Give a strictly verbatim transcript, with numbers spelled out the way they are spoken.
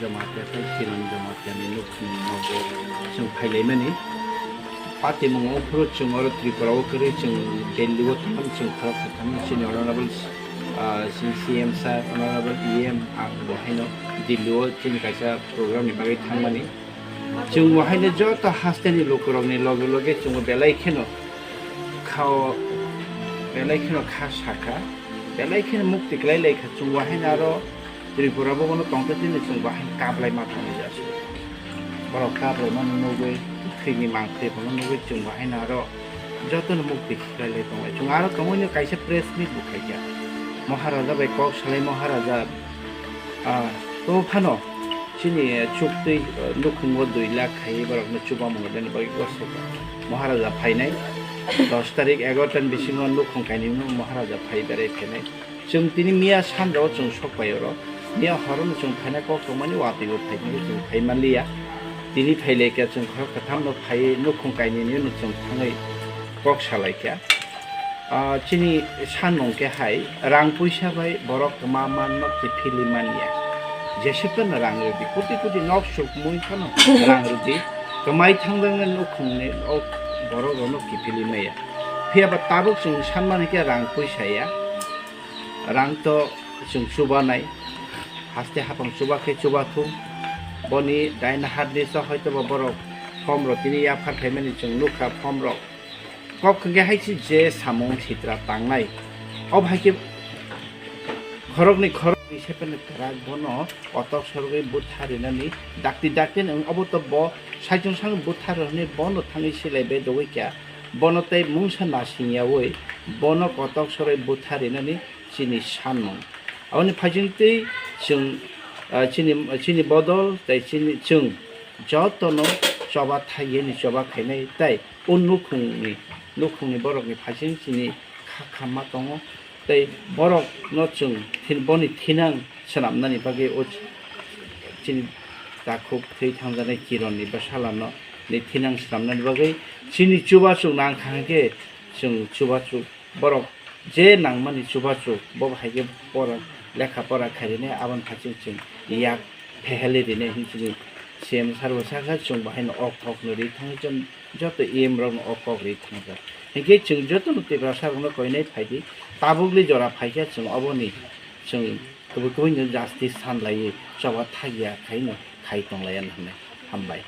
Jamatia tei Kiron Jamatia ni nukhung nogo chwng phailaimani. Patimung o phuru chwng oro Tripura o kwrwi chwng Delhi o thangmani, chwng khorok kwthangma chini Honorable, ah, chini C M sir, Honorable E M ang bo haino Delhi o chini kaisa program ni bagwi thangmani. Chwng bo haino joto hasteni lukurokni loge loge chwng bo belai kheno khao, belai kheno kha sakha, belai kheno mukti kwlai laikha. Chwng bo haino aro Tripura bo bono tongtwtwini chwng bo haino kaplai ma thangwi jasu. Borok kaplai mano nugwi, thwini mangthwi bono nugwi chwng bo haino aro jotono mukti khiklai lai tonglai. Chwng aro tongwino kaisa press meet bo khaikha. Maharaja bai kok salai Maharaja, ah, to phano chini, eh, chuktwi, eh, nukhungo dui lakh khaiwi borokno chubamung rwna bagwi kok saikha. Maharaja phainai dos tarik egarotan bisingo nukhung kainwino Maharaja phai berai phainai. Chwng tini miya sanjao chwng sok pai oro. Miya horono chwng phaina kok tongmani watwi bo phaikhe chwng phai manliya. Tini phailaikha chwng khorok kwthamno phaiwi nukhung kainwino chwng thangwi kok salaikha. Ah, chini sanmung khe hai rang puisa bai borok kwma manno kiphilwi manya. Jeswk phano rang rwdi, koti koti nok sukmui phano rang rwdi. Kwmai thangjaknai nukhungni o borok rokno kiphilwi maya. Phiya ba tabuk chwng sanmani khe rang puisa ya. Rang to chwng chubanai, haste hapang chuba khe chuba thung. Boni daina hat ni sa hoito ba borok form rok tini yaphar khaimani chwng nukha form rok. Kok hwnkhe hai se je samung sitra tangnai. Obo hai khe khoroknwi khoroknwi se phano kwrak bono kotok sorogwi butha rinani dakti dakti nwng obo to bo saichung sangwi butha rw hwnwi bono thangwi silai bedogwi kha. Bono tei mungsa nasing yaui bono kotok soroi butha rinani chini sanmung. Aboni phaisingtwi chwng, ah, chini, chini bodol tei chini, chwng jotono choba thaiyeni choba khainai tei o nukhungni, nukhungni borokni phaising chini kha khamma tongo tei borokno chwng thin-, boni thinang swnamnani bagwi o chini takhuk thwi thangjaknai Kironni bwsalano ni thinang swnamnani bagwi chini chubachu nangkha hwnkhe chwng chubachu borok je nangmani chubachu bo hai khe pora, lekha pora khairine aboni phaising chwng yak phehelwi rine hinwi chini C M sir bo sakha chwng bo haino o kokno ri thangwi chwng joto E M rokno o kok ri thangjak. Hinkhe chwng jotono Tiprasa rokno koinai phaidi tabukni jora phaikhe chwng oboni chwng kubui kubui no justice sanlaiwi choba thakya khaino khai tonglaiya hwnwi hambai.